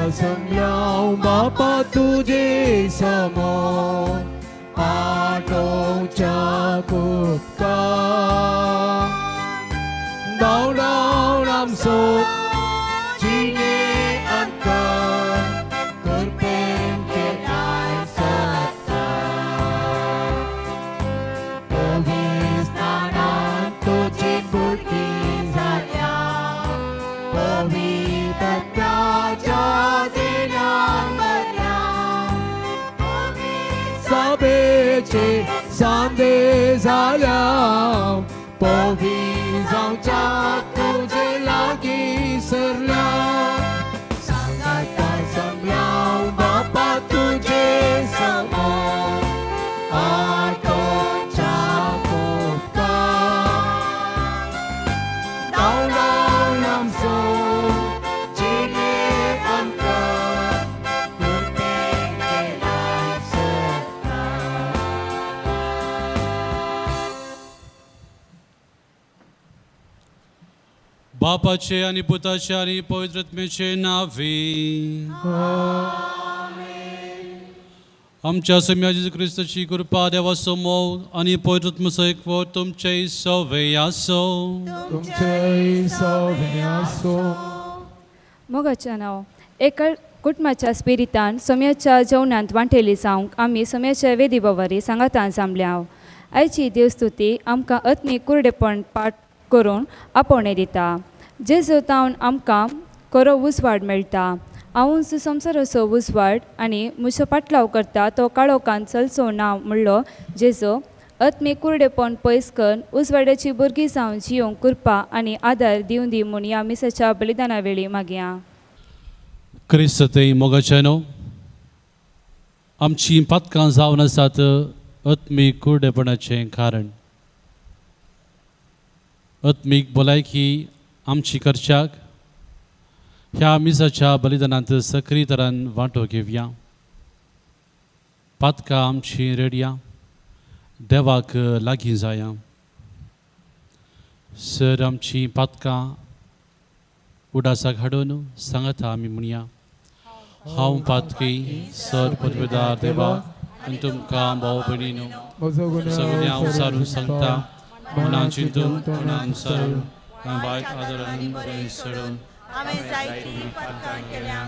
जमल्या बापा तुजे समोर आटोवच्या उपकार धांवडावन आमचो जिणे अंतर कृपेन केलाय सत्ता पविस्तानान तुजी भुरगीं जाल्या पवित्रत्वाच्या दिनान भरल्या सभेचे सांदे जाल्या पवी जावच्या तुजे लागीं सरल्या सांगाता जमल्या बापा तुजे समोर आटोच्या उपकार धांवडावन आमचो जिणे अंतर कृपेन केलाय सत्ता. बापाचे आनी पुताचे आनी पवित्र आत्म्याचे नावे. आमच्या सम्या जेजू क्रिस्ताची कृपा, देवाचो मोग आनी पवित्र आत्म्याचो एकवट तुमचे सवे आसो. तुमचे सवे आसो. मोगाच्या नांव एका कुटुंबाच्या स्पिरितान सोम्याच्या जेवणांत वांटेली जावंक आमी सोम्याच्या वेदी बवारी सांगातान जमल्या. आयची देवस्तुती आमकां अत्मीक कुरडेपण पाठ करून आपोवणें दिता. जेजू तावन आमकां खरो उजवाड मेळटा. हांवूच संवसाराचो उजवाड आनी म्हजो पाटलाव करता तो काळोखान चलचो ना म्हणलो जेजू. आत्मीक कुरडेपण पयस करून उजवाडाची भुरगीं जावन जियोंक कृपा आनी आदार दिवं दी म्हूण ह्या मिसाच्या बलिदाना वेळी मागया. क्रिस्त ते मोगाचे न्हू, आमची पातकां जावन आसात आत्मीक कुरडेपणाचें कारण. आत्मीक भलायकी आमची करच्याक ह्या मिसाच्या बलिदानांत सक्रीय तरान वांटो घेवया. पातकां आमची रेडया, देवाक लागीं जाया. सर आमची पातकां उडासाक हाडून सांगता आमी म्हणया. हांव पातकी सर पदवेदार देवा आनी तुमकां भाव भयणीनो म्हजो सगळ्या गुन्यांव सारून सांगता, मनान चिंतून, तोंडान सारून वायट आदरान बरें सोडून हांवें जायतीं पातकां केल्या.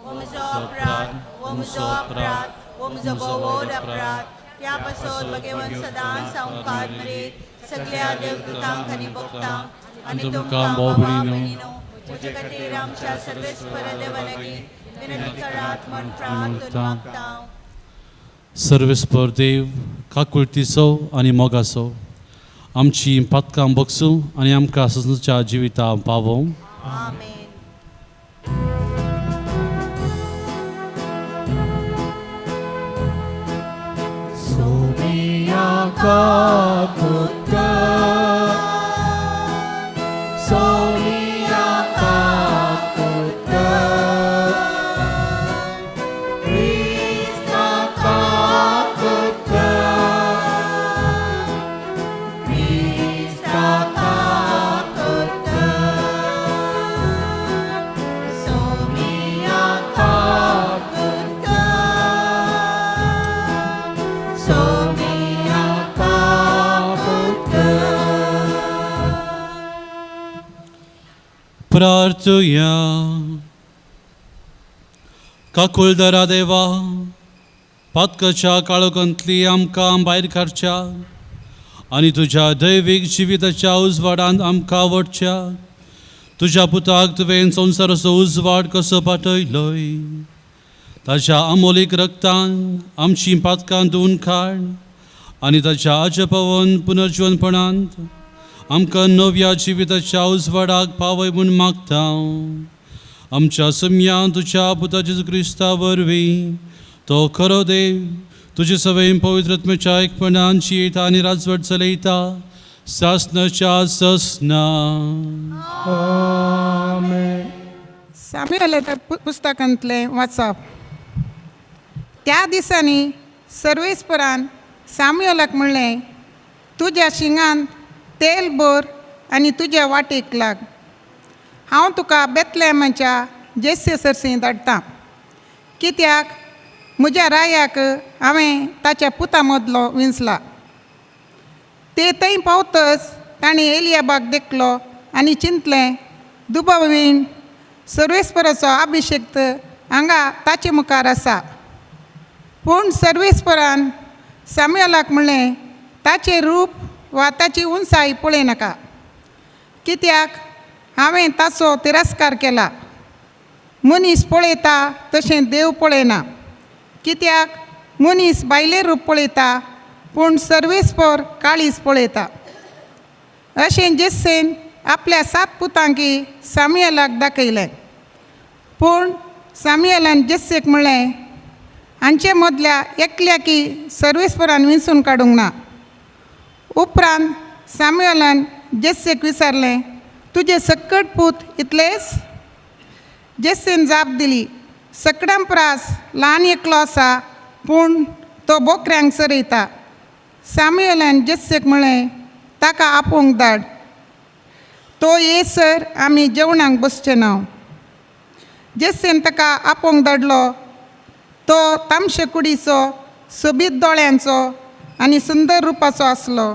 हो म्हजो अपराध, हो म्हजो अपराध, हो म्हजो भोव अपराध. त्या पासत भगवंत सदांच सावकार मरेत सगळ्या देवदूतांक आनी भक्तांक आनी तुमकां भाव भयणीनो म्हजे खातीर आमच्या सर्वेस्पर देवा लागीं विनंती करात म्हण प्रार्थना मागता. सर्वेस्पर देव काकुळतीचो आनी मोगाचो आमची पातकां बगसूं आनी आमकां सदच्या जिविता पावोवं. आमेन. सोमिया काकुत्ता, सोमिया काकुत्ता, क्रिस्ता काकुत्ता, क्रिस्ता काकुत्ता, सोमिया काकुत्ता, सोमिया काकुत्ता. प्रार्थुया. काकुळदरा देवा, पातकाच्या काळोखांतली आमकां भायर काडच्या आनी तुज्या दैवीक जिविताच्या उजवाडांत आमकां वडच्या तुज्या पुताक तुवें संवसाराचो उजवाड कसो पाठयलोय, ताच्या अमोलीक रक्तान आमचीं पातकां धुवन काड आनी ताच्या आजपवन पुनर्जिवनपणांत आमकां नव्या जिविताच्या उजवाडाक पावय म्हूण मागता. आमच्या सम्या तुज्या पुता जेजू क्रिस्ता वरवीं, तो खरो देव, तुजे सवय पवित्र आत्म्याच्या एकपणान जियेता आनी राजवट चलयता सासनाच्या ससना. आमेन. साम्युएलाच्या पुस्तकांतलें वाचप. त्या दिसांनी सर्वेस्परान साम्युएलाक म्हणलें, तुज्या शिंगांत तेल भर आनी तुज्या वाटेक लाग. हांव तुका बेतलेमाच्या जेस्य सरशी धाडटा. कित्याक म्हज्या रायाक हांवें ताच्या पुता मदलो विंचला. ते थंय पावतच ताणें एलियाबाक देखलो आनी चिंतलें, दुबावीन सर्वेस्पराचो अभिशेक्त हांगा ताचे मुखार आसा. पूण सर्वेस्परान सामुएलाक म्हणलें, ताचें रूप वा ताची उंचाय पळयनाका, कित्याक हांवें ताचो तिरस्कार केला. मनीस पळयता तशें देव पळयना, कित्याक मनीस बायले रूप पळयता पूण सर्वेस्पर काळीज पळयता. अशें जेस्सेन आपल्या सात पुतांकी सामुएलाक दाखयलें. पूण सामुएलान जेस्सेक म्हणलें, हांचे मदल्या एकल्याकी सर्वेस्परान विंचून काडूंक ना. उपरांत सामुएलान जेस्सेक विचारलें, तुजे सक्कड पूत इतलेच? जेस्सेन जाप दिली, सकडां प्रास ल्हान एकलो आसा, पूण तो बोकऱ्यांक चरयता. सामुएलान जेस्सेक म्हणलें, ताका आपोवंक धाड, तो येसर आमी जेवणाक बसचे ना. जेस्सेन ताका आपोवंक धाडलो. तो तामशे कुडीचो, सोबीत दोळ्यांचो आनी सुंदर रुपाचो आसलो.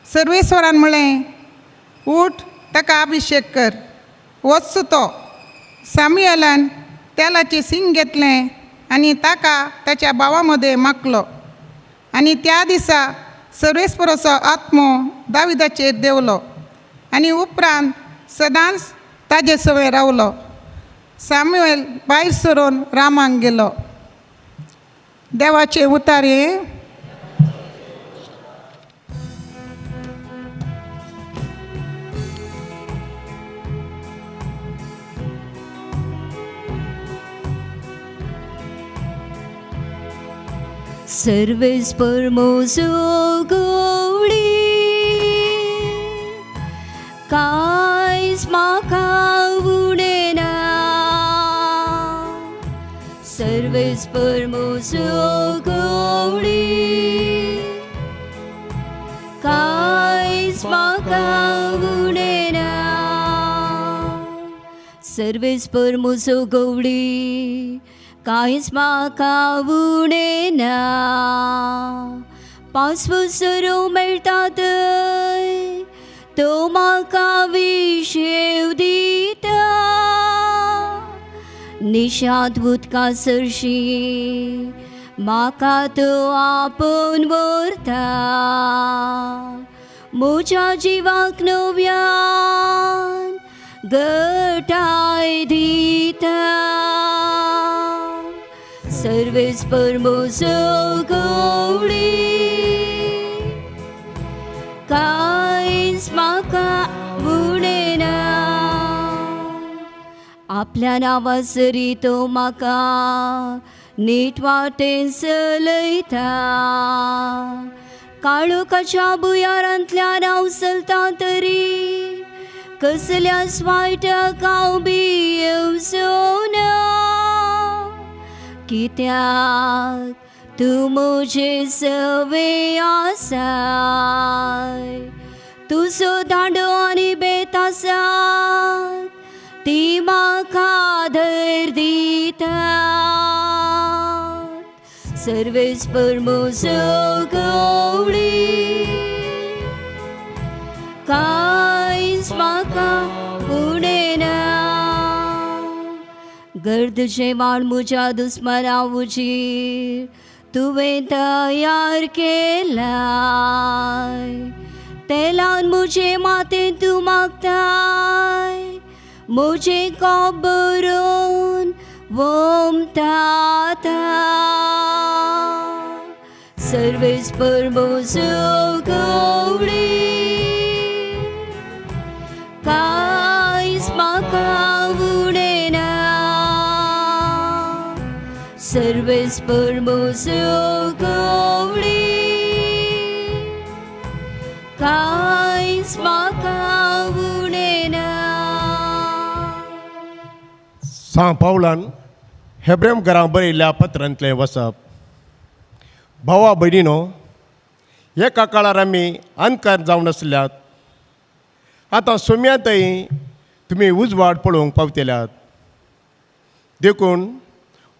सर्वेस्वरान म्हणलें, उठ, ताका अभिशेक कर, वच तो. सामुएलान तेलाचें सिंग घेतलें आनी ताका ताच्या भावा मदें मागलो. आनी त्या दिसा सर्वेस्पराचो आत्मो दाविदाचेर देंवलो आनी उपरांत सदांच ताजे सवें रावलो. सामुएल भायर सरून रामाक गेलो. देवाचे उतारे. सर्वेस्पर म्हजो गवळी, कांयच म्हाका उणें ना. सर्वेस्पर म्हजो गवळी, कांयच म्हाका उणें ना. सर्वेस्पर म्हजो गवळी, कांयच म्हाका उणें ना. पांचवो सरो मेळटा थंय तो म्हाका विशेव दिता. निशांत उदका सरशी म्हाका तो आपोवन व्हरता. म्हज्या जिवाक नव्यान गटाय दिता. सर्वेस्पर म्हजो गवळी, कांयच म्हाका उणें ना. आपल्या नांवा सरी तो म्हाका नीट वाटेन चलयता. काळोखाच्या भुंयारांतल्यान हांव चलता तरी कसल्याच वायटाक हांव भियेवचो ना. कित्याक तूं म्हजे सवे आसाय, तुजो दांडो आनी बेत आसा, ती म्हाका धैर्य दिता. सर्वेस्पर म्हजो गवळी, कांयच म्हाका उणें ना. गर्द जेवण म्हज्या दुस्मना उजीर तुवें तयार केलाय. तेलान म्हजे माथें तूं मागताय, म्हजें कोप बरोवन वोमता. सर्वेस्पर म्हजो गवळी, कांयच म्हाका उणें ना. सर्वेस्पर म्हजो गवळी, कांयच म्हाका उणें ना. सांग पावलान हेब्रेम घरां बरयल्ल्या पत्रांतलें वचप. भावा भयणीनो, एका काळार आमी अंधकार जावन आसल्यात, आतां सोम्यांतय तुमी उजवाड पळोवंक पावतल्यात. देखून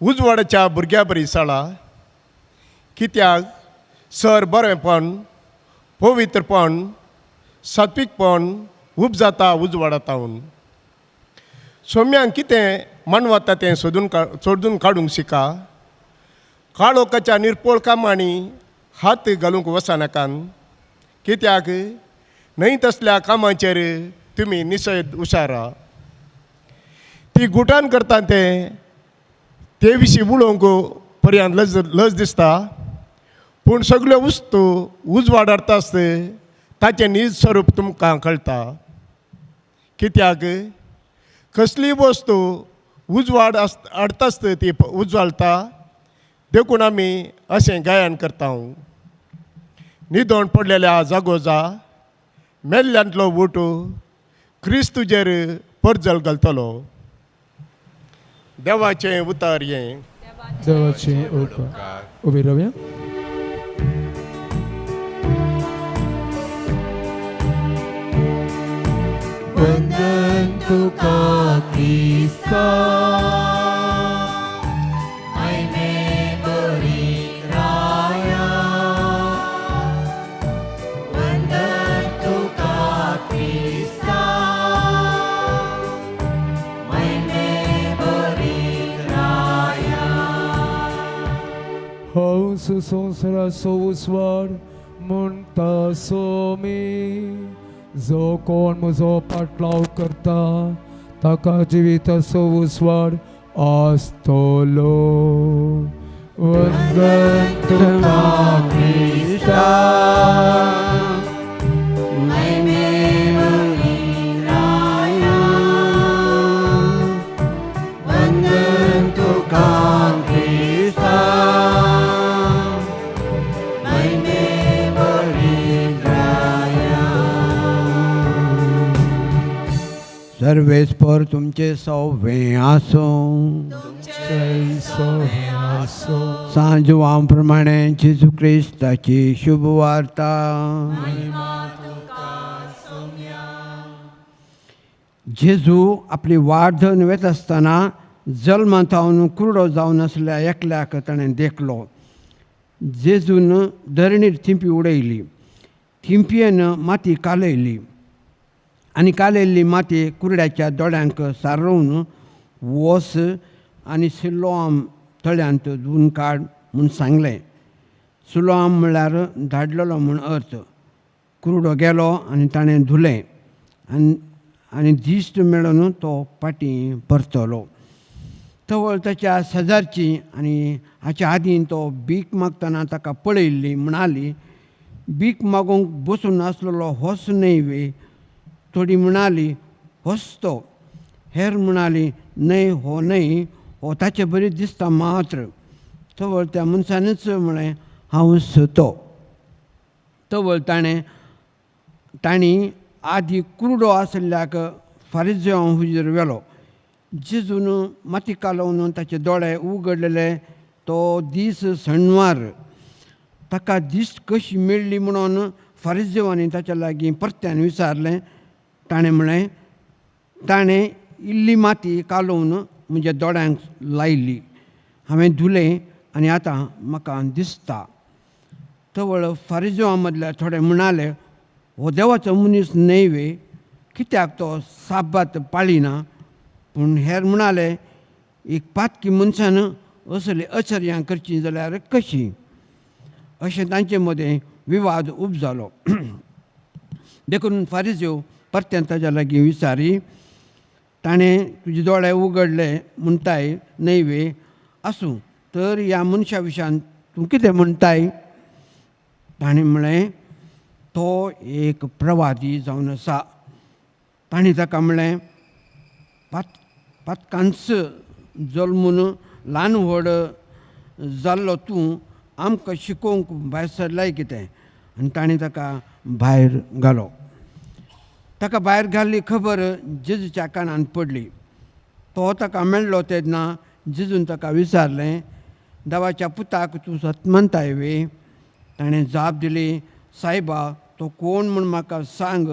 उजवाडाच्या भुरग्या बरी साळा. कित्याक सर बरेंपण, पवित्रपण, सात्वीकपण उपजाता उजवाडातावन. सोम्यांक कितें मानवता तें सोदून सोदून काडूंक शिका. काळोखाच्या निरपोळ कामांनी हात घालूंक वचनाकान, कित्याक न्हय तसल्या कामाचेर तुमी निशेध हुशारा. ती गुटान करता तें ते विशीं उलोवंक पर्यान लज लज दिसता, पूण सगल्यो वस्तू उजवाड हाडटा आसता ताचें नीज स्वरूप तुमकां कळटा. कित्याक कसलीय वस्तू उजवाड आस हाडटा आसता ती उजवालता. देखून आमी अशें गायन करता. न्हिदोन पडलेल्या जागो जा, मेल्ल्यांतलो उठ, क्रिस्तुजेर परजल घालतलो. देवाचें उतर हें. देवाचे उपकार. उबी रावया. वंदन तुका क्रिस्ता, महिमे बरी राया. वंदन तुका क्रिस्ता, महिमे बरी राया. हंस संवसाराचो उजवाड म्हणटा सोमी, जो कोण म्हजो पाटलाव करता ताका जिविताचो उजवाड आसतलो. वंदन तुका क्रिस्ता, महिमे बरी राया. वंदन तुका क्रिस्ता, महिमे बरी राया. सर्वेस्पर तुमचे सौवें आसूं. जय सोवे आसो. सांजवां प्रमाणे जेजू क्रिस्ताची शुभ वार्ता. जेजू आपली वाट धरून वेता आसतना जल्मांत कुरडो जावन आसल्या एकल्याक ताणें देखलो. जेजून धरणीर थिंपी उडयली, थिंपयेन माती कालयली आनी कालयल्ली माती कुरड्याच्या दोळ्यांक सारोवन वस आनी सिलोआम तळ्यांत धुवन काड म्हूण सांगलें. सिलोआम म्हळ्यार धाडलेलो म्हूण अर्थ. कुरडो गेलो आनी ताणें धुलें आनी आनी दिश्ट मेळून तो फाटीं परतलो. तवळ ताच्या शेजारची आनी हाच्या आदीं तो भीक मागतना ताका पळयल्ली म्हणाली, भीक मागूंक बसून आसलेलो होच न्हय वे? थोडी म्हणाली, होच तो. हेर म्हणाली, न्हय, हो न्हय, हो ताचे बरी दिसता मात्र. तवळ त्या मनशानूच म्हळें, हांवच तो. तवळ ताणें तांणी आदी कुरडो आशिल्ल्याक फारिजेवां हुजीर व्हेलो. जेजून माती कालोवन ताचे दोळे उगडलेले. तो दीस सणवार. ताका दिश्ट कशी मेळ्ळी म्हणून फारिजेवांनी ताच्या लागीं परत्यान विचारलें. ताणें म्हळें, ताणें इल्ली माती कालोवन म्हज्या दोळ्यांक लायली, हांवें धुलें आनी आतां म्हाका दिसता. तवळ फारिजेवां मदल्या थोडे म्हणाले, हो देवाचो मनीस न्हय वे? कित्याक तो साबात पाळिना? पूण हेर म्हणाले, एक पातकी मनशान असली अचर्यां करची जाल्यार कशी? अशें तांचे मदें विवाद उब जालो. देखून फारिज्यो परत्यान ताच्या लागीं विचारी, ताणें तुजे दोळे उगडले म्हणटाय न्हय वे? आसूं, तर ह्या मनशा विशयान तूं कितें म्हणटाय? ताणें म्हळें, तो एक प्रवादी जावन आसा. ताणें ताका म्हळें, पातकांच जल्मून ल्हान व्हड जाल्लो तूं आमकां शिकोवंक भायर सरलाय कितें? आनी ताणें ताका भायर घालो. ताका भायर घाल्ली खबर जेजूच्या कानान पडली. तो ताका मेळ्ळो तेन्ना जेजून ताका विचारलें, देवाच्या पुताक तूं सत मानताय वे? ताणें जाप दिली, सायबा, तो कोण म्हूण म्हाका सांग,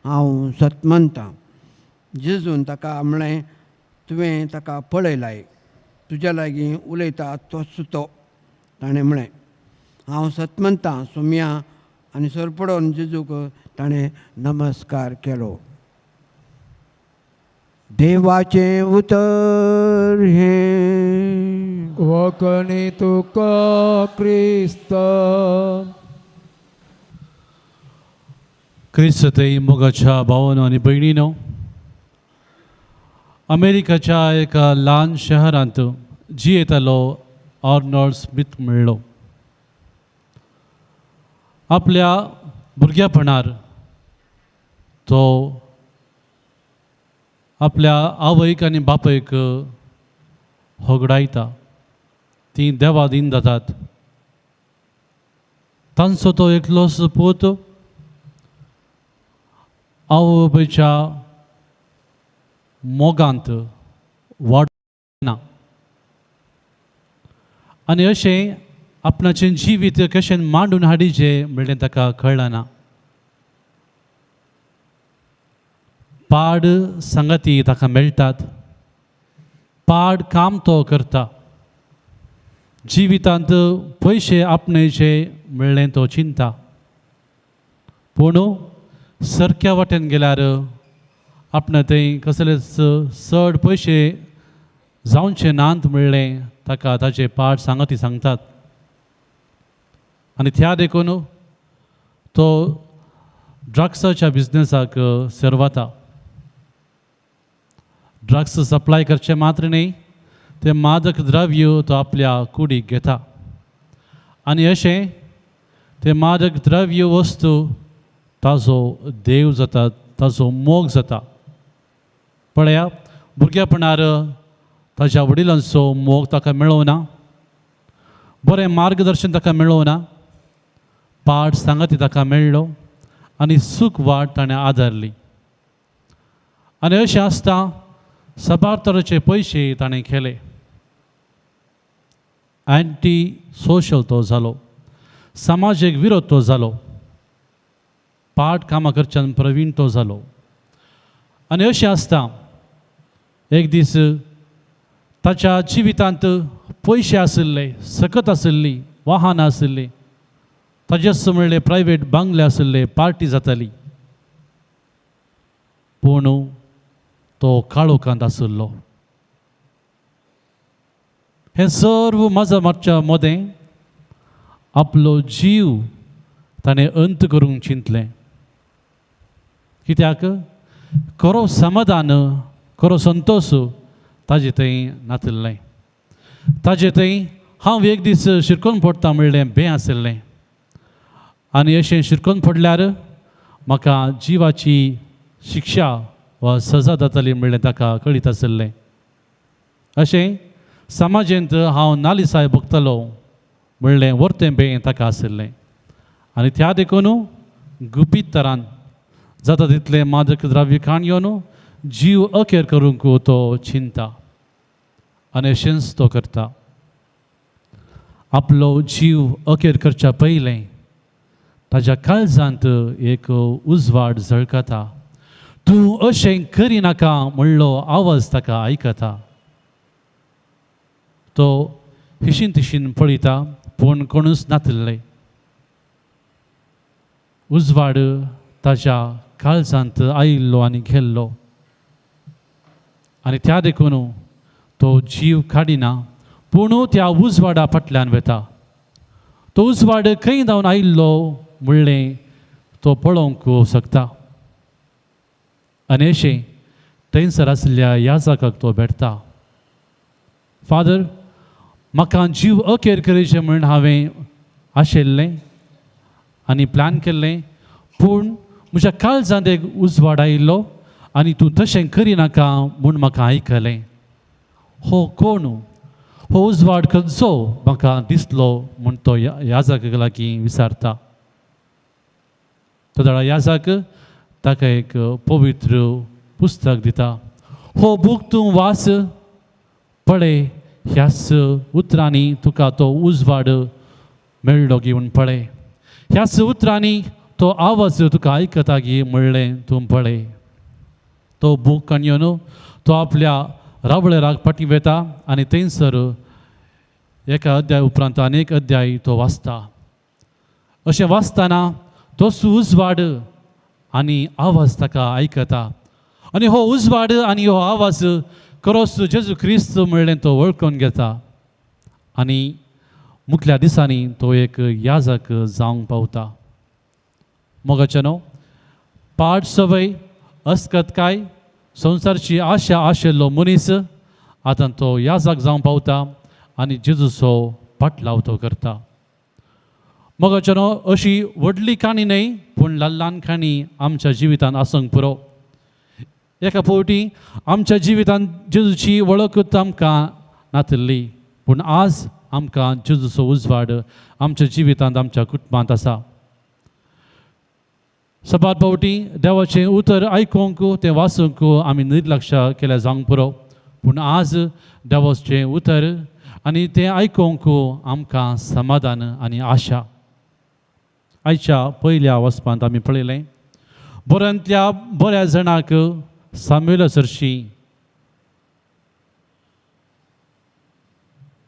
हांव सत मानतां. जेजून ताका म्हळें, तुवें ताका पळयलाय, तुज्या लागीं उलयता तोच तो. ताणें म्हळें, हांव सत म्हणटा सोम्या. आनी सरपडोन जेजूक ताणें नमस्कार केलो. देवाचें उतर हें. वखणी तुका क्रिस्ता. क्रिस्तय मोगाच्या भावानो आनी भयणीनो, अमेरिकाच्या एका ल्हान शहरांत जियेतालो आर्नॉल्ड स्मिथ म्हणलो. आपल्या भुरग्यापणार तो आपल्या आवयक आनी बापयक होगडायता. तीं देवादीन जातात. तांचो तो एकलोच पूत आवय बापायच्या मोगांत वाडना आनी अशें आपणाचें जिवीत कशें मांडून हाडिचें म्हणलें ताका कळना. पाड सांगाती ताका मेळटात, पाड काम तो करता. जिवितांत पयशे आपणायचे म्हणलें तो चिंता, पूण सारक्या वाटेन गेल्यार आपणा थंय कसलेच चड पयशे जावचे नात म्हणलें ताका ताचे पाड सांगाती सांगतात. आनी त्या देखून तो ड्रग्साच्या बिजनसाक सेरवाता. ड्रग्स सप्लाय करचें मात्र न्ही, तें मादक द्रव्य तो आपल्या कुडीक घेता आनी अशें तें मादक द्रव्य वस्तू ताजो देव जाता, ताजो मोग जाता. पळया, भुरग्यापणार ताज्या वडिलांचो मोग ताका मेळोना, बरें मार्गदर्शन ताका मेळोना, पाठ सांगाती ताका मेळ्ळो आनी सूख वाट ताणें आदारली. आनी अशें आसता साबार तरेचे पयशे ताणें केले. एंटी सोशल तो जालो, समाजीक विरोध तो जालो, पाठ कामां करच्यान प्रवीण तो जालो. आनी अशें आसता एक दीस ताच्या जिवितांत पयशे आशिल्ले, सकत आशिल्ली, वाहनां आशिल्लीं, ताजेच म्हणले प्रायवेट बांगले आशिल्ले, पार्टी जाताली, पूण तो काळोखांत आशिल्लो. हें सर्व मजा मारच्या मदें आपलो जीव ताणें अंत करूंक चिंतलें. कित्याक खरो समाधान, खरो संतोश ताजे थंय नातिल्लें. ताजे थंय हांव एक दीस शिरकोन पडटा म्हणलें बें आशिल्लें आनी अशें शिरकोन पडल्यार म्हाका जिवाची शिक्षा वा सजा जाताली म्हणलें ताका कळीत आशिल्लें. अशें समाजेंत हांव नालिसाय भोगतलो म्हणलें वर्तें बें ताका आशिल्लें. आनी त्या देखून गुपीत तरान जाता तितलें मादक द्रव्य खाण येवन जीव अखेर करूंक तो चिंता आनी अशेंच तो करता. आपलो जीव अखेर करच्या पयलें ताज्या काळजांत एक उजवाड झळकता. तूं अशें करिनाका म्हणलो आवाज ताका आयकता. तो हिशीन तिशीन पळयता पूण कोणूच नातिल्ले. उजवाड ताज्या काळजांत आयिल्लो आनी गेल्लो आनी त्या देखून तो जीव काडिना, पूण त्या उजवाडा फाटल्यान वता. तो उजवाड खंय धांवन आयिल्लो म्हणलें तो पळोवंक शकता. आनी अशें थंयसर आशिल्ल्या याजकाक तो भेटता. फादर, म्हाका जीव अखेर करचें म्हण हांवें आशिल्लें आनी प्लॅन केल्लें, पूण म्हज्या काळजांत एक उजवाड आयिल्लो आनी तूं तशें करिनाका म्हूण म्हाका आयकलें. हो कोण, हो उजवाड खंयचो म्हाका दिसलो म्हूण तो याजकाक लागीं विचारता. तो दोळा याजक ताका एक पवित्र पुस्तक दिता. हो बूक तूं वाच, पळय ह्याच उतरांनी तुका तो उजवाड मेळ्ळो गी म्हूण पळय, ह्याच उतरांनी तो आवाज तुका आयकता गी म्हणलें तूं पळय. तो बूक काडून येवन तो आपल्या रावळेराक फाटीं वेता आनी थंयसर एका अध्याय उपरांत अनेक अध्याय तो वाचता. अशें वाचतना तोच उजवाड आनी आवाज ताका आयकता आनी हो उजवाड आनी हो आवाज खरोच जेजू क्रिस्त म्हणलें तो वळखून घेता आनी मुखल्या दिसांनी तो एक याजक जावंक पावता. मोगाचें न्हू पाड सवय अस्कतकाय संवसारची आशा आशिल्लो मनीस आतां तो याजक जावंक पावता आनी जेजूचो पाटलाव तो करता. मोगाचें न्हू अशी व्हडली काणी न्हय पूण ल्हान ल्हान काणी आमच्या जिवितांत आसूंक पुरो. एका फावटी आमच्या जिवितांत जेजूची वळखूच आमकां नातिल्ली पूण आज आमकां जेजूचो उजवाड आमच्या जिवितांत आमच्या कुटुंबांत आसा. सबार फावटी देवाचें उतर आयकूंक तें वाचूंक आमी निर्लक्ष केल्यार जावंक पुरो पूण आज देवाचें उतर आनी तें आयकूंक आमकां समाधान आनी आशा. आयच्या पयल्या वचपांत आमी पळयलें बऱ्यांतल्या बऱ्या जाणांक सामुएला सरशीं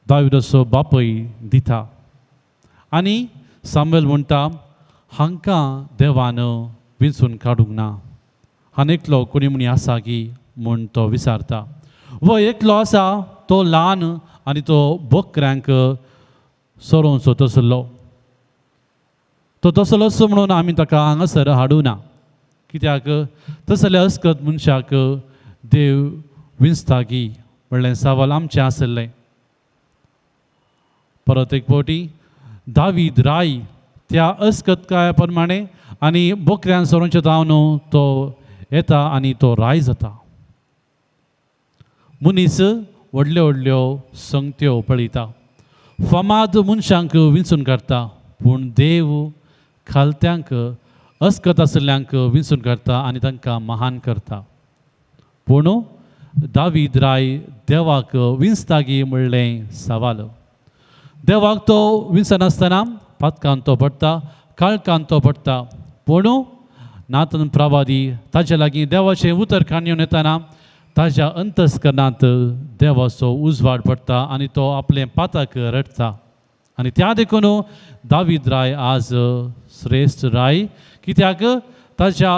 दाविदाचो बापूय दिता आनी सामुएल म्हणटा हांकां देवान विंचून काडूंक ना, आनी एकलो कोणी म्हणी आसा की म्हूण तो विचारता. व एकलो आसा तो ल्हान आनी तो बोकऱ्यांक सोरोवचो तसलो तो तसलोच म्हणून आमी ताका हांगासर हाडूं ना कित्याक तसले अस्कत मनशाक देव विंचता की म्हणलें सवाल आमचें आसलें. परत एक फावटी दावीद राय त्या अस्कतकाया प्रमाणे आनी बोकऱ्यान सोरोवचें जावन तो येता आनी तो राय जाता. मनीस व्हडल्यो व्हडल्यो संगत्यो पळयता, फामाद मनशांक विंचून काडटा पूण देव खालत्यांक अस्कत आशिल्ल्यांक विंचून काडटा आनी तांकां महान करता. पूण दावीद राय देवाक विंचता की म्हणलें सवाल. देवाक तो विंचनासतना पातकान तो पडटा, काळकान तो पडटा पूण नातन प्रवादी ताजे लागीं देवाचें उतर काणयेवन येतना ताज्या अंतस्करणांत देवाचो उजवाड पडटा आनी तो आपलें पातक रडटा आनी त्या देखून दावीद राय आज श्रेश्ठ राय कित्याक ताज्या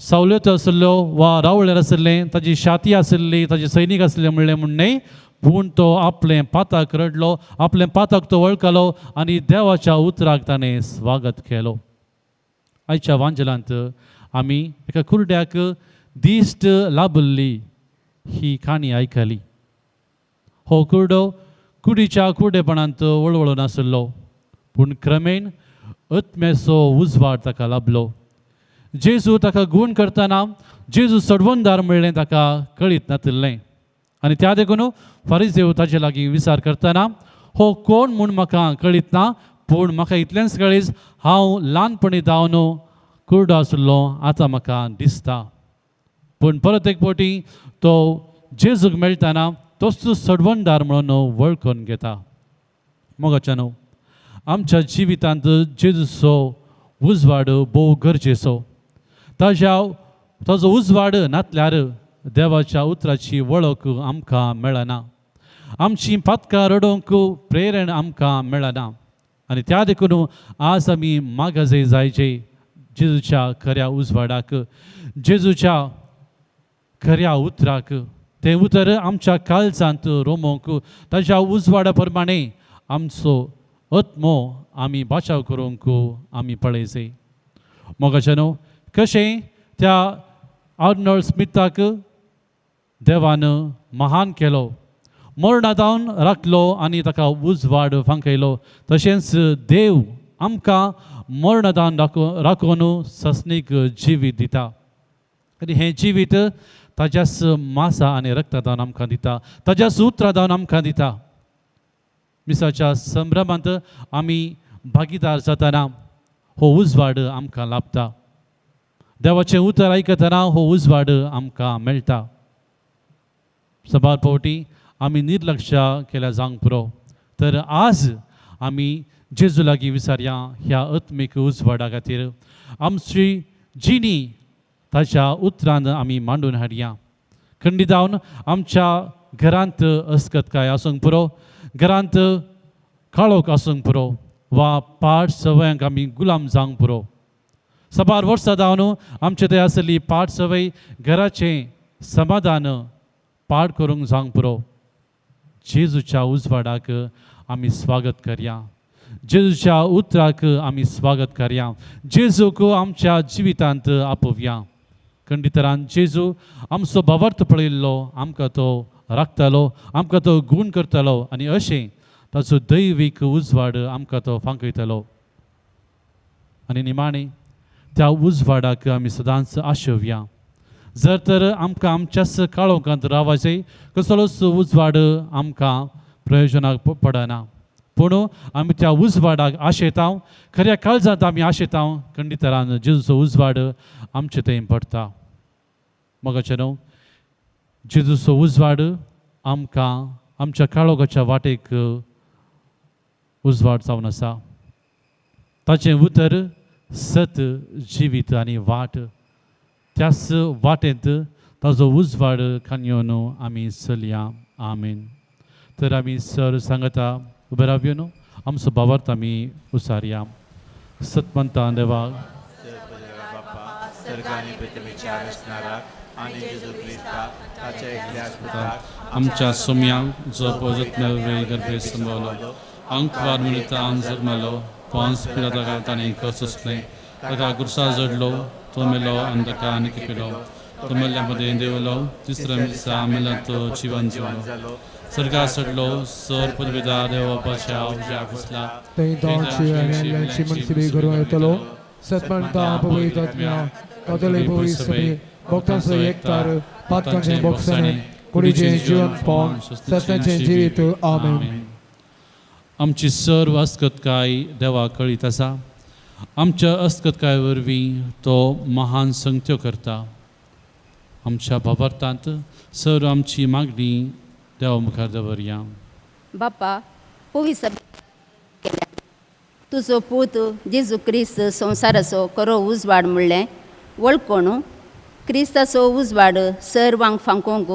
सवलत आशिल्ल्यो वा रावळेर आशिल्लें ताजी शाती आशिल्ली ताजे सैनीक आशिल्ले म्हणलें म्हूण न्हय पूण तो आपलें पातक रडलो, आपलें पातक तो वळखलो आनी देवाच्या उतराक ताणें स्वागत केलो. आयच्या वांजलांत आमी एका कुरड्याक दिश्ट लाभिल्ली ही काणी आयकली. हो कुरडो कुडीच्या कुरडेपणांत वळवळून आशिल्लो पूण क्रमेण आत्म्याचो उजवाड ताका लाभलो. जेजू ताका गूण करतना जेजू सडवणदार म्हणलें ताका कळीत नातिल्लें आनी त्या देखून फारीजेव ताजे लागीं विचार करतना हो कोण म्हूण म्हाका कळीत ना पूण म्हाका इतलेंच कळीत हांव ल्हानपणी जावन कुरडो आशिल्लो आतां म्हाका दिसता. पूण परत एक फावटी तो जेजूक मेळटना तोच सडवणदार म्हणून वळखून घेता. मोगाच्या न्हू आमच्या जिवितांत जेजूचो उजवाड भोव गरजेचो. ताज्या ताजो उजवाड नातल्यार देवाच्या उतराची वळख आमकां मेळना, आमची पातकां रडोवंक प्रेरण आमकां मेळना आनी त्या देखून आज आमी मागाजय जायचे जेजूच्या खऱ्या उजवाडाक, जेजूच्या खऱ्या उतराक. तें उतर आमच्या काळजांत रोमोवंक ताज्या उजवाडा प्रमाणे आमचो आत्मो आमी बाचाव करूंक आमी पळयचे. मोगाचें न्हू कशें त्या आर्नोल्ड स्मिथाक देवान महान केलो, मरणा जावन राखलो आनी ताका उजवाड फांकयलो तशेंच देव आमकां मरणा जावन राखून ससनीक जिवीत दिता आनी हें जिवीत ताज्याच मासा आनी रक्ता जावन आमकां दिता, ताज्याच उतरां जावन आमकां दिता. मिसाच्या संभ्रमांत आमी भागीदार जातना हो उजवाड आमकां लाभता. देवाचें उतर आयकतना हो उजवाड आमकां मेळटा. सबार फावटी आमी निर्लक्ष केल्या जावंक पुरो तर आज आमी जेजू लागीं विचारया ह्या आत्मीक उजवाडा खातीर आमची जिणी ताच्या उतरान आमी मांडून हाडया. खंडीत जावन आमच्या घरांत अस्कतकाय आसूंक पुरो, घरांत काळोख आसूंक पुरो वा पाड सवयांक आमी गुलाम जावंक पुरो. साबार वर्सां जावन आमचे थंय आसली पाड सवय घराचें समाधान पाड करूंक जावंक पुरो. जेजूच्या उजवाडाक आमी स्वागत करया, जेजूच्या उतराक आमी स्वागत करया, जेजूक आमच्या जिवितांत आपोवया. खंडितरान जेजू आमचो भावार्थ पळयल्लो, आमकां तो राखतालो, आमकां तो गूण करतालो आनी अशें ताचो दैवीक उजवाड आमकां तो फांकयतालो. आनी निमाणें त्या उजवाडाक आमी सदांच आशोवया. जर तर आमकां आमच्याच काळोखांत रावपाचें कसलोच उजवाड आमकां प्रयोजनाक पडना, पूण आमी त्या उजवाडाक आशेता, खऱ्या काळजांत आमी आशेता, खंडितरान जेजूचो उजवाड आमचे थंय पडटा. मोगाचें न्हू, जेजूचो उजवाड आमकां आमच्या काळोखाच्या वाटेक उजवाड जावन आसा. ताचें उतर सत जिवीत आनी वाट, त्याच वाटेंत ताजो उजवाड खांयेवन आमी चलया. आमेन. तर आमी सर सांगता उबे रावयो न्हू, आमचो भावार्थ आमी उसारया. सतमंता देवा आमच्या सोम्यांक जो पजत गर्भे संभवलो, अंकवार मिळता जन्मलो, पोन्स पिलाता ताणें कसोसलें, ताका गुरसा जडलो, तो मेलो आनी ताका आनी किपिलो, तो मेल्ल्या मदें देवलो, तिसऱ्या दिसा मेला तो जिवन जिवलो, सर्गा सडलो, सर पदवेदा देवाच्या उज्या घुसला, थंय दोनशे आनी ल्यांची मनसबी करूं येतलो. सतमंता पवित्र आत्म्या कातोलीक पवित्र सभे भक्तांचो एकतार पातकांचें बोगसणें कुडीचें जिवन पावन सत्याचें जिवीत. आमेन. आमची सर्व अस्कतकाय देवा कळीत आसा. आमच्या अस्कतकाय वरवीं तो महान संगत्यो करता. आमच्या भावार्थांत सर्व आमची मागणी देवा मुखार दवरया. बापा पवित्र केल्या तुजो पूत जेजू क्रिस्त संवसाराचो खरो उजवाड म्हणलें वळखून क्रिस्ताचो उजवाड सर्वांक फांकोवंक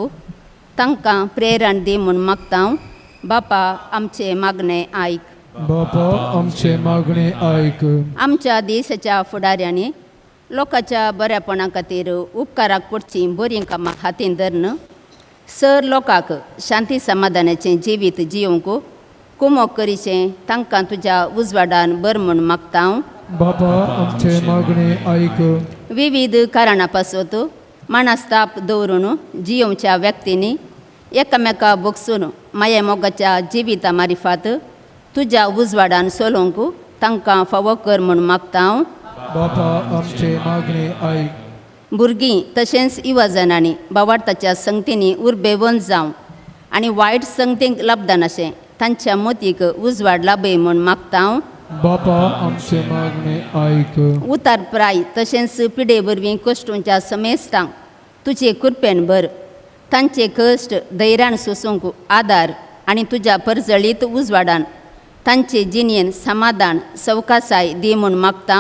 तांकां प्रेरण दी म्हूण मागता. बापा आमचें मागणें आयक. बापा आमचें मागणें आयक. आमच्या देशाच्या फुडाऱ्यांनी लोकांच्या बऱ्यापणा खातीर उपकाराक पडचीं बरीं कामां हातीन धरून सर लोकांक शांती समाधानाचें जिवीत जियोवंक कुमोक करीचें तांकां तुज्या उजवाडान बर म्हूण मागता. बापा आमचें मागणें आयक. विविध कारणां पासत मानस्ताप दवरून जियोवच्या व्यक्तींनी एकामेका भोगसून माया मोगाच्या जिविता मारिफात तुज्या उजवाडान चलोवंक तांकां फावो कर म्हूण मागता. बापा आमचें मागणें आयक. भुरगीं तशेंच युवाजनांनी बावार्थाच्या संगतींनी उर्बेवंत जावं आनी वायट संगतींक लब्दानाशें तांच्या मतीक उजवाड लाभय म्हूण मागता. बापा आमचें मागणें आयक. उतार प्राय तशेंच पिडे वरवीं कश्टूंच्या समेस्तांक तुजे कृपेन भर, तांचे कश्ट धैर्यान सोसूंक आदार आनी तुज्या परजळीत उजवाडान तांचे जिणेन समाधान सवकासाय दी म्हूण मागता.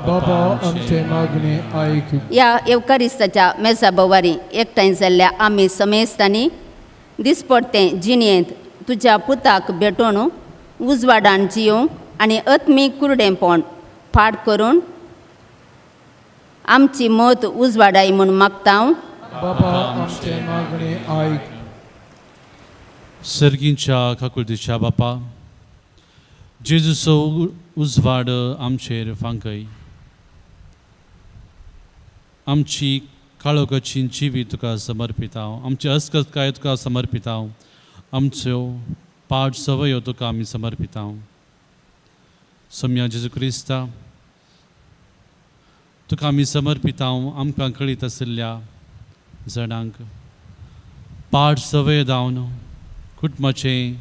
बापा आमचें मागणें आयक. ह्या येवकारिस्ताच्या मेजा भोवारी एकठांय जाल्ल्या आमी समेस्तांनी दिसपडतें जिणेंत तुज्या पुताक भेटोवन उजवाडान जियोवंक आनी आत्मीक कुरडेंपण पाड करून आमची मत उजवाडाय म्हूण मागता. बापा आमचें मागणें आयक. सर्गींच्या काकुळतीच्या बापा, जेजूचो उजवाड आमचेर फांकय. आमची काळोखाची जिवीत तुका समर्पिता, आमची अस्कतकाय तुका समर्पिता, आमच्यो पाड सवयो तुका आमी समर्पिता. सोम्या जेजू क्रिस्ता, तुका आमी समर्पिता. आमकां कळीत आशिल्ल्या जाणांक पाड सवय जावन कुटुंबाचें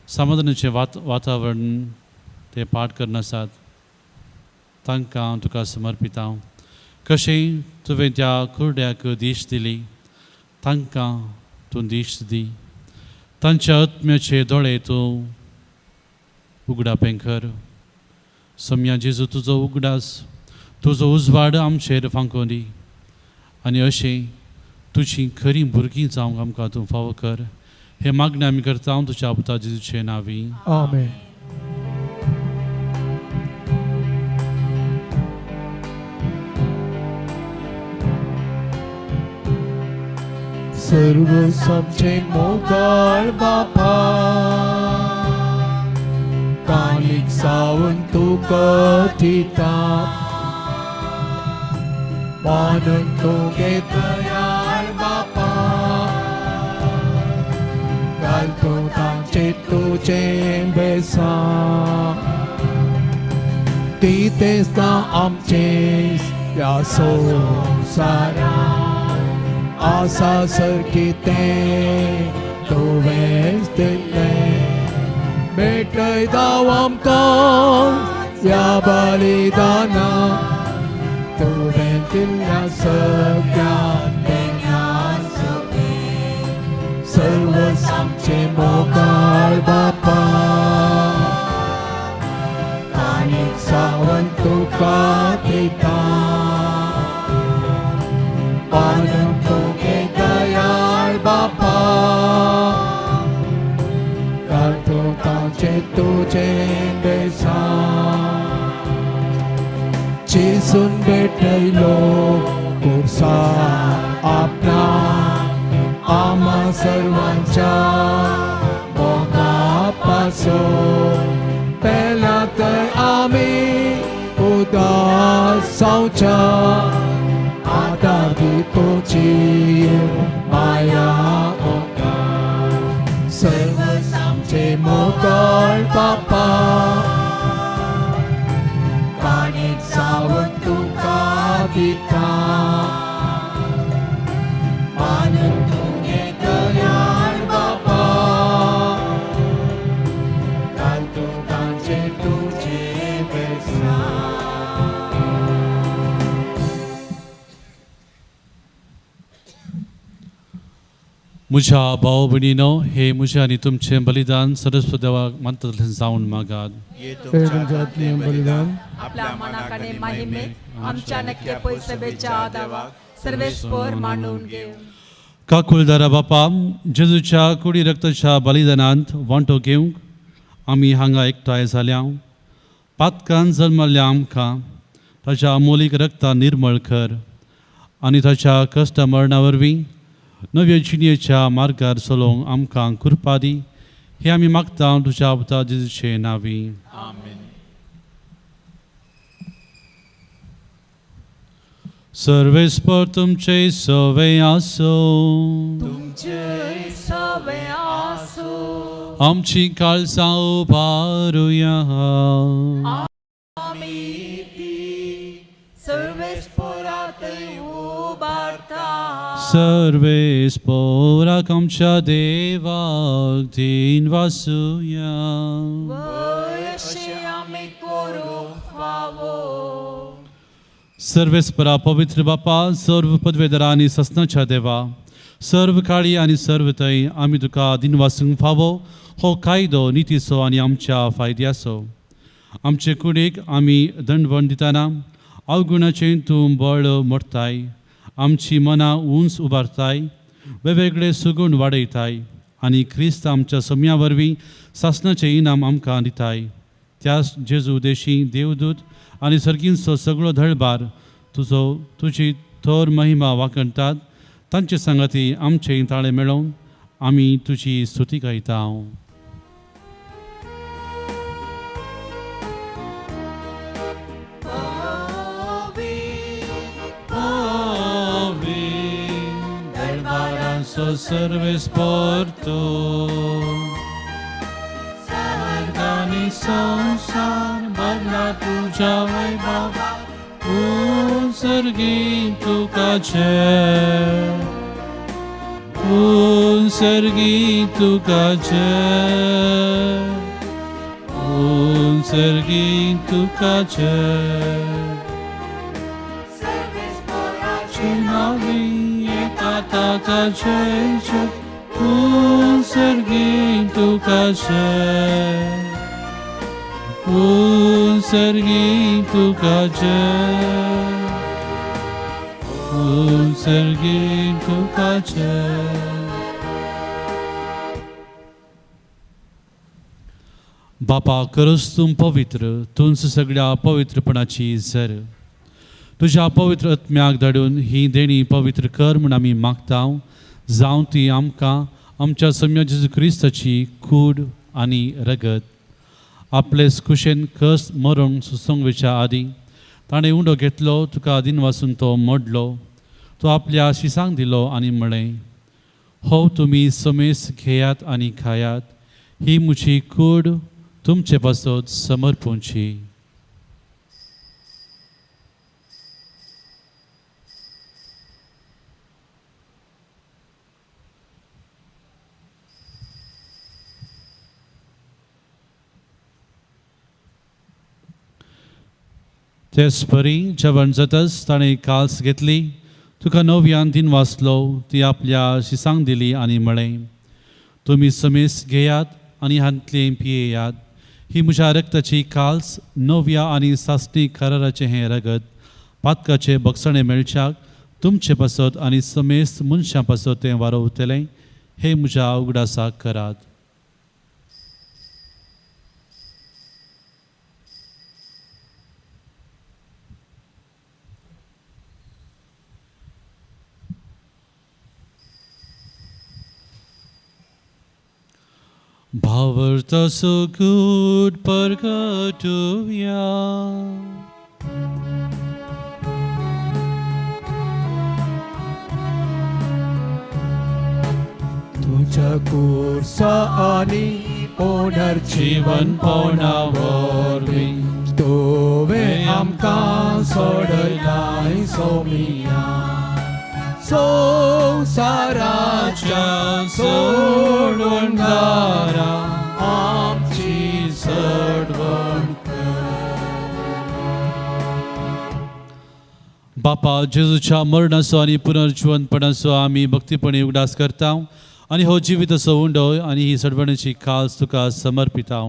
समाधानाचें वातावरण ते पाठ करनासात, तांकां हांव तुका समर्पिता. कशें तुवें त्या कुरड्याक दीश दिली, तांकां तूं दीश दी. तांच्या आत्म्याचे दोळे तूं उगडापें कर. सोम्या जेजू, तुजो उगडास, तुजो उजवाड आमचेर फांकोवन दी आनी अशें तुजी खरीं भुरगीं जावंक आमकां तूं फावो कर. हे मागणें आमी करता तुज्या पुता जेजूचे नांवी. आमेन. सर्व समचे मोगाळ बापा, कानीक सावन तुका दिता, मानून तुगे दयाळ बापा, घालतो तांचे तुजें बेसां, दितेस ना आमचें ह्या संवसारांत, आसा सारकें तें तुवेंच दिल्लें, भेटयता आमकां ह्या बलिदाना, तुवें दिल्ल्या सगळ्या सर्व आमचे मोगाळ बापा, कानीक सावन तुका दिता, मानून तुगे दयाळ बापा, घालतो तांचे तुजें बेसां, जेजून भेटयलो पुरसा आपणा, आम्हा सर्वांच्या मोगा पासून, पेला तर आमी उदास जावच्या, आदार दी तुजी माया आमकां, सर्व आमचे मोगाळ बापा, कानीक सावन तुका दिता, मानून तुगे दयाळ बापा, घालतो तांचे तुजें बेसां. म्हज्या भाव भयणीनो, हे म्हजें आनी तुमचें बलिदान सरस्वत देवाक मानता तशें जावन मागात. हे तुमच्या हातलें बलिदान आपल्या मनाक आनी महिमेक आमच्या नक्की पयसभेच्या देवाक सर्वेस्पर मांडून घेवं. काकुळदारा बापा, जेजूच्या कुडी रक्ताच्या बलिदानांत वांटो घेवंक आमी हांगा एकठांय जाल्या. पातकान जल्मल्ल्या आमकां ताच्या अमोलीक रक्तान निर्मळ कर आनी ताच्या कश्ट मरणा वरवीं नव्या जिणेच्या मार्गार चलोवंक आमकां कृपा दी. हे आमी मागता तुज्या पुता जेजूचे नांवी. आमेन. सर्वेस्पर तुमचे सवे आसो, तुमचे सवे आसो. आमची काळजां उबारुया. आमी ती सर्वेस्परात उबारता. सर्वेस्पराक आमच्या देवाक दीन वासुया. वय अशें आमी करूंक फावो. सर्वेस्परा पवित्र बापा, सर्व पदवेदारा आनी ससनाच्या देवा, सर्व काळी आनी सर्व थंय आमी तुका दिनवासूंक फावो हो कायदो नितीचो आनी आमच्या फायद्याचो. आमचे कुडीक आमी दंडवण दितना अवगुणाचें तूं बळ मोडताय, आमची मनां उंच उबारताय, वेगवेगळे सुगूण वाडयताय आनी क्रिस्त आमच्या सम्या वरवीं सासणाचें इनाम आमकां दिताय. त्याच जेजू देशी देवदूत आनी सर्गींचो सगळो धळबार तुजो तुजी थोर महिमा वाखणटात. तांचे सांगाती आमचे ताळे मेळोवन आमी तुजी स्तुती गायता. सर्वेस्पर स्वर्गानी संसार भरला तुझ्या वैभवा, उत्सर्गी तुका जय, उत्सर्गी तुका जय, उत्सर्गी तुका जय. नावी येता ताका जय जय, उत्सर्गी तुका जय, उत्सर्गी तुका जय, उत्सर्गी सर्गी तुका जय. बापा खरोच तूं पवित्र, तूंच सगळ्या पवित्रपणाची जर. तुज्या पवित्र आत्म्याक धाडून ही देणी पवित्र कर म्हूण आमी मागता, जावं ती आमकां आमच्या सम्या जेजू क्रिस्ताची कूड आनी रगत. आपले कुशेन कस मरूंक सुसंगवेच्या आदीं ताणें उंडो घेतलो, तुका दिनवासून तो मोडलो, तो आपल्या शिसांक दिलो आनी म्हळें, हो तुमी समेस घेयात आनी खायात, ही म्हजी कूड तुमचे पासत समर्पूंची. तेच परी जेवण जातच ताणें काल्स घेतली, तुका नव्यान दिन वाचलो, ती आपल्या शिसांक दिली आनी म्हळें, तुमी समेस घेयात आनी हांतलें पियेयात, ही म्हज्या रक्ताची काल्स, नव्या आनी सासणी कराराचें हें रगत पातकाचें बक्षणें मेळच्याक तुमचे पासत आनी समेस्त मनशां पासत तें वारोवतलें, हें म्हज्या उगडासाक करात. भावार्थ सुगूट परगटुया. तुझ्या कुर्सा आनी पुनर्जीवन पवना वरवीं तुवें आमकां सोडयलाय सोमिया, संवसाराच्या सोडवणदारा आमची सडवण कर. बापा, जेजूच्या मरणाचो आनी पुनर्जिवनपणाचो आमी भक्तीपणी उगडास करता आनी हो जिविताचो उंडो आनी ही सडवणेची खास तुका समर्पिता.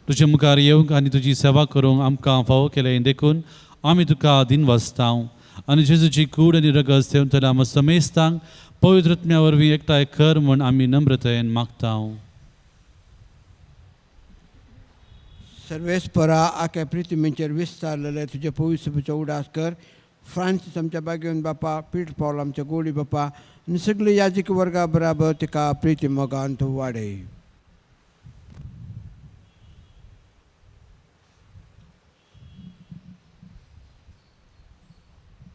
तुजे मुखार येवंक आनी तुजी सेवा करूंक आमकां फावो केलें देखून आमी तुका दिनवासता आनी जेजूची कूड आनी रगत सेवतना आमकां समेस्तांक पवित्र आत्म्या वरवीं एकठांय कर म्हूण आमी नम्रतायेन मागता. सर्वेस्परा आख्या पृथ्वीचेर विस्तारलेले तुजे पवित्रपणाचो उडास कर. फ्रांसीस आमच्या बागेवन बापा, पीटर पावल आमच्या गोडी बापा आनी सगळे याजीक वर्गा बराबर तिका प्रिती मोगान तूं वाडय.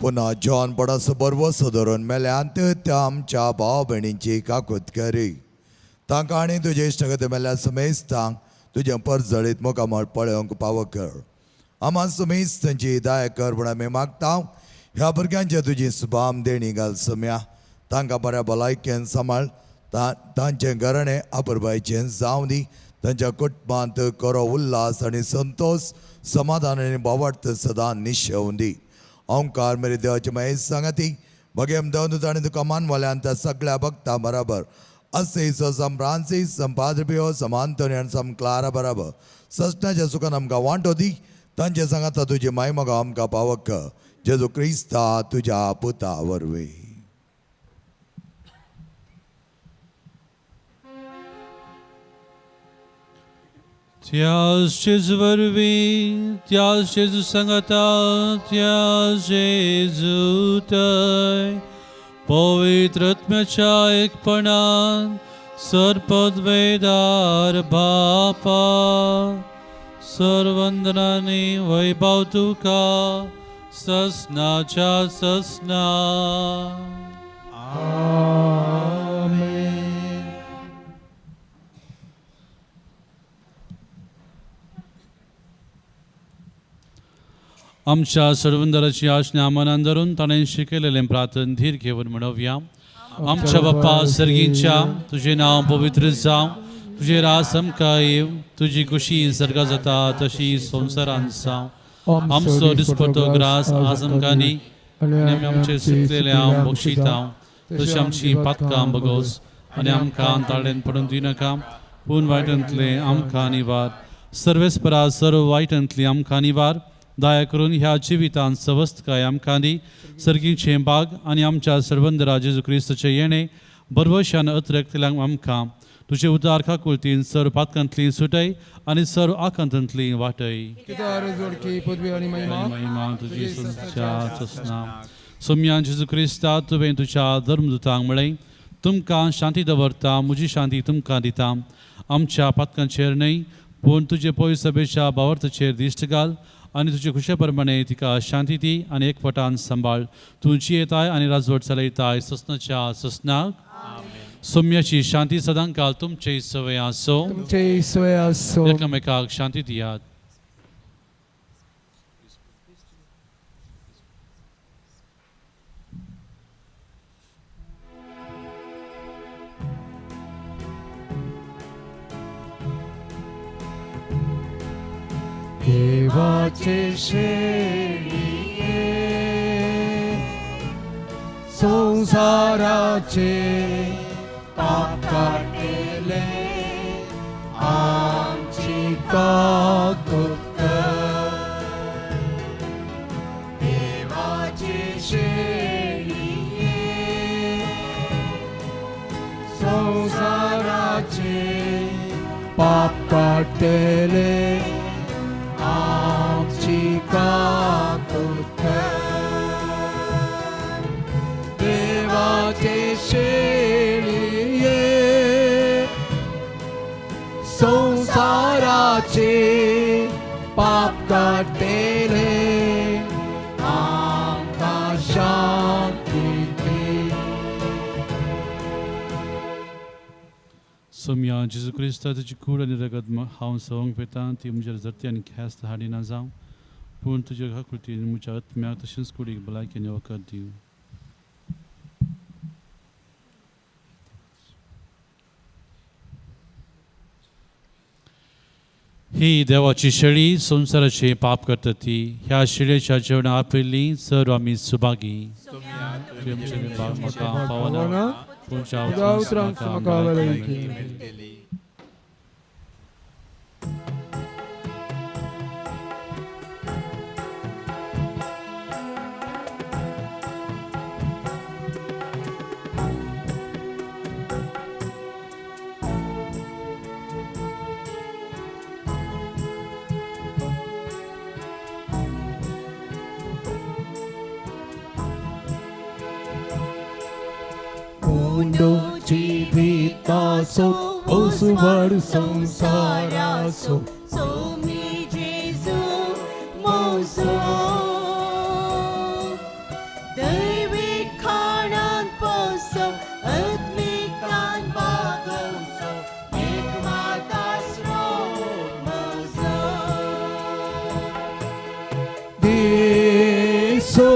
पुन्हा जॉन पडासो बरवसो धरून मेल्यांत त्या आमच्या भाव भयणींची काकूत करी. तांकां आनी तुजे इश्टगत मेल्या समेस्तांक तुजें परजळीत मुखामळ पळोवंक पावो कर. आमा समेस्त तांची दया कर म्हूण आमी मागता. ह्या भुरग्यांचे तुजी सुबाम देणी घाल सम्या, तांकां बऱ्या भलायकेन सांबाळ, तांचें घराणें आपुरबायचें जावं दी, तांच्या कुटुंबांत करो उल्हास आनी संतोश, समाधान आनी भावार्थ सदां निशेवूं दी. ओंकार मेरे देवाचे महेश सांगाती भगेम देव आनी तुका मानवल्यान त्या सगळ्या भक्ता बराबर असे सम फ्रांसीस सम पाद्रपियो सम आंतोनी आनी सम क्लारा बराबर ससण्याच्या सुखान आमकां वांटो दी. तांचे सांगाता तुजी मायमोगा आमकां पावक जेजू क्रिस्ता तुज्या पुता वरवीं. त्याच जेजू वरवीं, त्याच जेजू सांगाता, त्याच जेजू थंय पवित्र आत्म्याच्या एकपणान सर्पद्वेदार बापा सर्वंदनानी वैभव तुका ससनाच्या ससना. आमच्या सर्वंदराची आज्ञा मनान धरून ताणें शिकयलेलें प्रार्थन धीर घेवन म्हणोवया. आमच्या बाप्पा सर्गींच्या, तुजें नांव पवित्र जावं, तुजें राज आमकां येवं, तुजी खुशी सर्गा जाता तशी संवसारांत जावं. आमचो दिसपटो ग्रास आज आमकां दी आनी आमी आमचे सुकलेले हांव बक्षिता तशी आमची पातकां बगोस आनी आमकां ताळेन पडून दिनाका, पूण वायटांतलें आमकां निवार. सर्वेस्परा सर्व वायटांतली आमकां निवार दया करून ह्या जिवितांत सवस्तकाय आमकां दी. सर्गीचें बाग आनी आमच्या सर्वंदरा जेजू क्रिस्ताचें येणें बरवशान अत्रकतल्यांक आमकां तुजे उदार काकुळतीन सर्व पातकांतली सुटय आनी सर्व आकांतांतली वाटय. महिमा तुजी ससना. सोम्या जेजू क्रिस्ता, तुवें तुज्या धर्मदूतांक म्हळें, तुमकां शांती दवरता, म्हजी शांती तुमकां दिता. आमच्या पातकांचेर न्हय पूण तुजे पयस सभेच्या भावार्थाचेर दिश्ट घाल आनी तुजे खुशे प्रमाणे तिका शांती दी आनी एकवटान सांबाळ. तूं जियेताय आनी राजवट चलयताय ससनाच्या ससनाक. सोम्याची शांती सदांकाल तुमचे सवय आसो. तुमचे सवय आसो. एकामेकाक शांती दियात. देवाचे शेळये संसाराचे पाप काडटले आमची काकूत कर. देवाचे शेळये संसाराचे पाप काडटले आमची काकूत कर. देवाचे शेळये संसाराचे पाप काडटले आमकां शांती दी. सोम्या जेजू क्रिस्ता, तुजी कूड आनी रगत हांव सवंग पेतां ती म्हजेर जरती आनी ख्यास्त हाडिना जावं, पूण तुज्या काकुळतीन म्हज्या आत्म्याक तशेंच कुडीक भलायकी आनी वखद दिवं. ही देवाची शेळी संवसाराचे पाप करता ती ह्या शेळयेच्या जेवणा आपयल्ली सर्व आमी सुभागी. म्हाका पावना तुमच्या उतरांक म्हाका भलायकी. जीवितासो उजवाड संसारासो सोमी जेजू मोजो दैवीक खाणान पोसो आत्मिकान बागोवचो एक माताश्रो मोजो. दिसो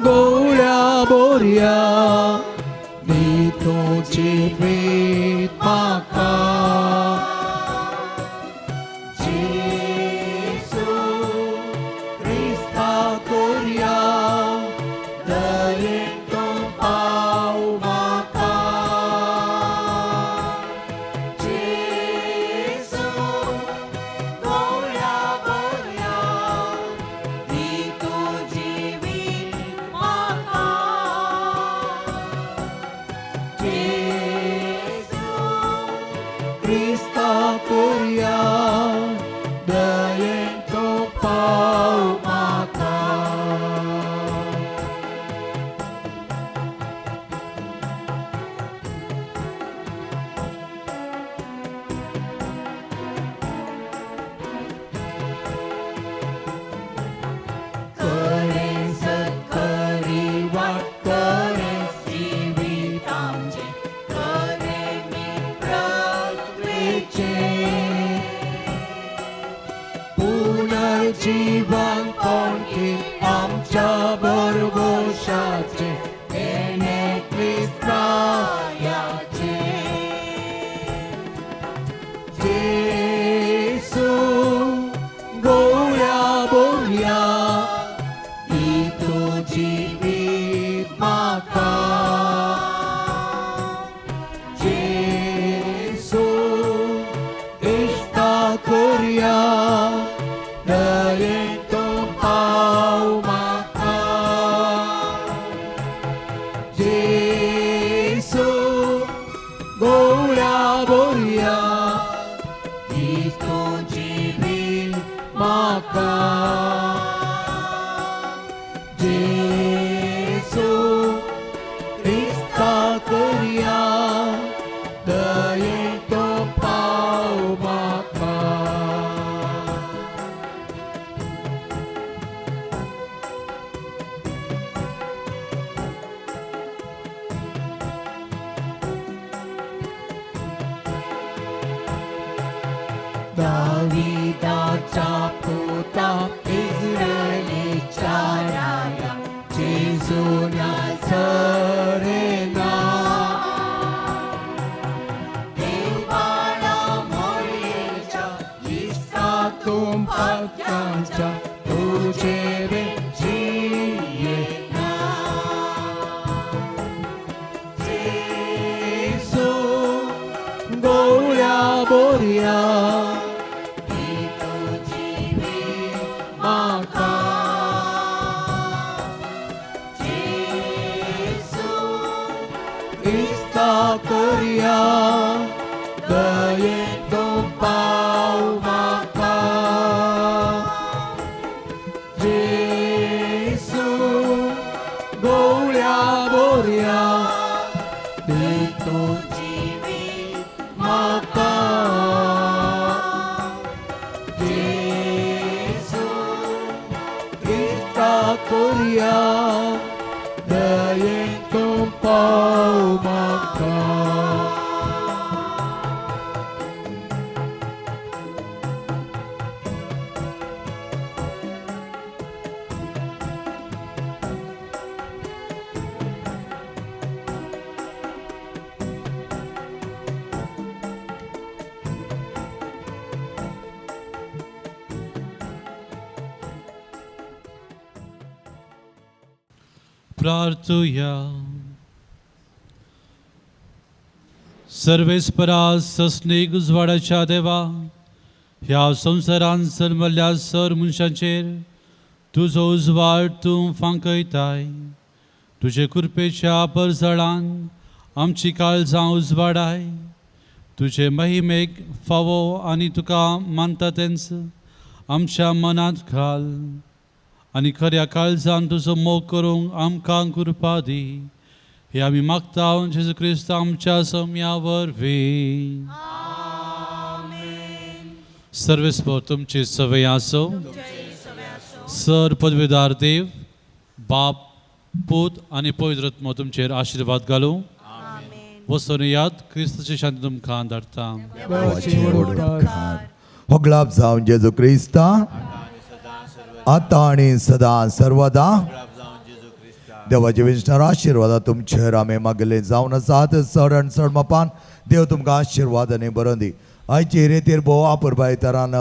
गोळ्या बोरया तुझी प्रीत म्हाका. जेजू क्रिस्ता कोरया दयेन तूं पाव म्हाका. जेजू गोळ्या बोरया दी तुजी वीट म्हाका. जेजू क्रिस्ता कोरया दयेन तूं पाव म्हाका. करें सत्करी वाट करें जिवीत आमचें करें मित्रत्वेचें. पुनर्जीवन कोणकी आमच्या बरवशाचें तेणें क्रिस्तायाचें. जेजू गोळ्या बोरया दी तुजी वीट म्हाका. जेजू क्रिस्ता कोरया दयेन करया दयेन तूं पाव म्हाका. दाविदाच्या पुता इस्रायलीच्या राया जेजू नाझरेना. देवाला मोळीच्या इस्ता तूं भक्तांच्या तुजे जियेना. जेजू गोळ्या बोरया म्हाका. जेजू इस्ता करया दयेन तूं पाव म्हाका. जेजू गोळ्या बोरया दी तूं म्हाका. जेजू इस्ता करया दयेन तूं पाव म्हाका. प्रार्थुया. सर्वेस्परा सस्नीक उजवाडाच्या देवा, ह्या संवसारान जल्मल्ल्या सर मनशांचेर तुजो उजवाड तूं फांकयताय. तुजे कृपेच्या परजळान आमची काळजां उजवाडाय. तुजे महिमेक फावो आनी तुका मानता तेंच आमच्या मनांत घाल आनी खऱ्या काळजान तुजो मोग करूंक आमकां कृपा दी. हे आमी मागता जेजू क्रिस्त आमच्या सम्या वरवीं. सर्वेस्पर तुमची सवय आसो. सर पदवीदार देव बाप पूत आनी पवित्र आत्मो तुमचेर आशिर्वाद घालूं. वचून याद क्रिस्ताची शांती तुमकां धाडटा. होगलाप जावन जेजू क्रिस्ता आतां आनी सदां सर्वदा देवाचे विष्णर आशिर्वादा तुमचेर आमी मागले जावन आसात. चड आनी चड मापान देव तुमकां आशिर्वाद आनी बरोवन दी. आयचे रेतीर भोव आपुरबाय तरान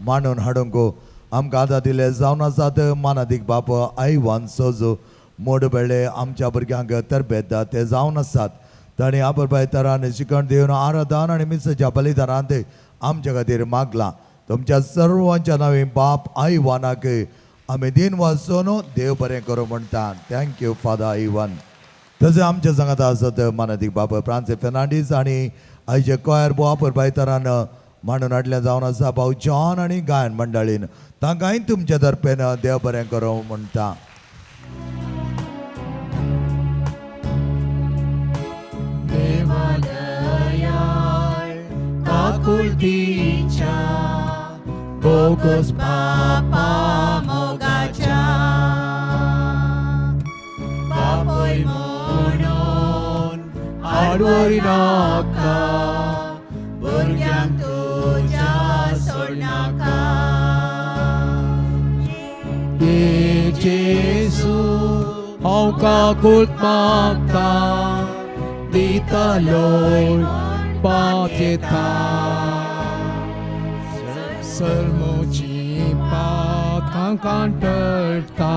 मांडून हाडूंक आमकां आदार दिले जावन आसात. मानादीक बाप आयवान सोजो मोड बेळे आमच्या भुरग्यांक तरबेत ते जावन आसात. तांणी आपुरबाय तरान शिकण दिवन आराधन आनी मिसाच्या बलिदानांत आमच्या खातीर मागलां. तुमच्या सर्वांच्या नांवी बाप आयवानाक आमी दिन वाचून देव बरें करूं म्हणटा. Thank you father Ivan. तशें आमच्या सांगात आसत मानादीक बाप फ्रांसीस फेर्नांडीस आनी आयचे कोयर भोव आपुरबाय तरान मांडून हाडलें जावन आसा भाव जॉन आनी गायन मंडळीन. तांकांय तुमच्या तर्फेन देव बरें करूं म्हणटा. काकुळतीच्या बोगस पापा मोगाच्या बापय म्हणून आडवरी नाका भुरग्यांक तुज्या सोडनाका. ये जेजू हांव काकूळत मागता दितलो पाप येता. सर्मोची पाखां कांटळटा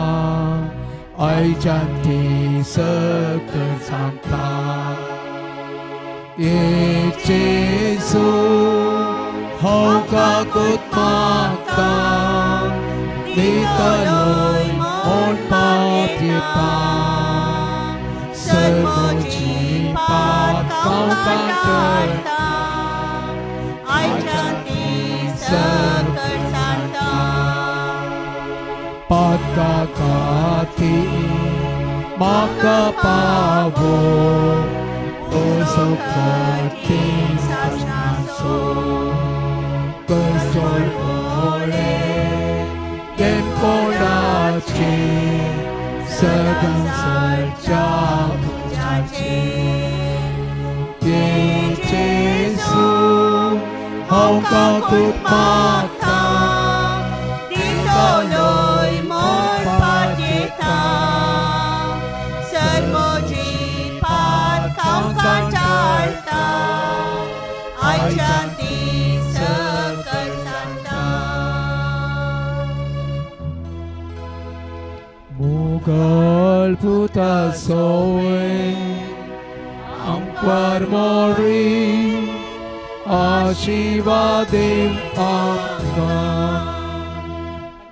आयच्यान ती सकल सांगता. ये जेजू हांव काकूत मागता दितलो म्हूण पाप येता. सर्मोची पाखां कांटळटा आयच्यान ती सकल सांगता. पाता खाती म्हाका पावो उजो कठीण सासणाचो कसोय पोळे तेंपोणाचे सदांसच्या पुजाचे ये जेजू हांव काकूत मागता दितलोय म्हूण पाटयेता सर म्हजी पातकां टाळटा आयच्यान ती सकल सांगता. Mugal puta soe Amkwar mori Ashivadev amka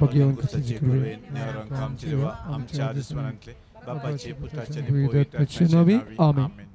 भगवान कसं कृपेन आमच्या देवा आमच्या दुस्मनांतले बापाचे पुताचे पवित्र आत्म्याचे नावे आमेन.